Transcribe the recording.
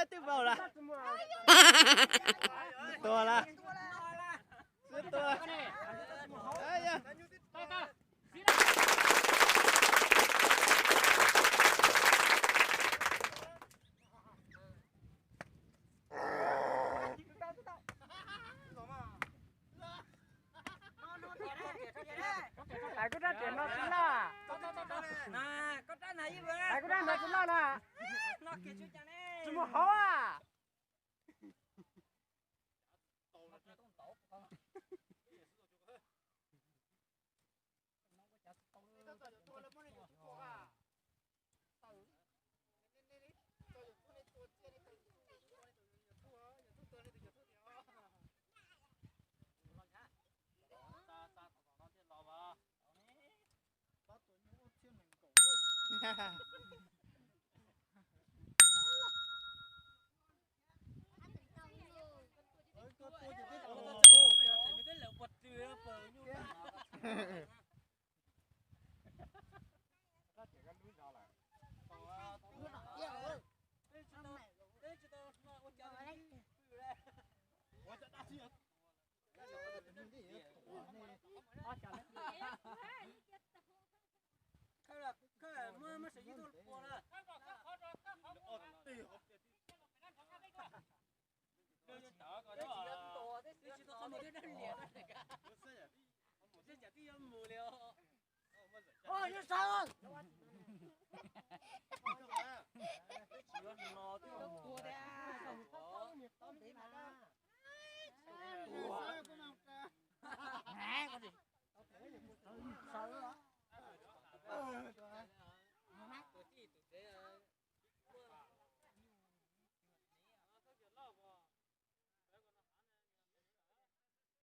Twb vau lawm. Twb tuag lawm. Twb tuag. Hais koj rab riam no tsis loj. Hais koj rab no tsis loj na. Tsis mus hauv a.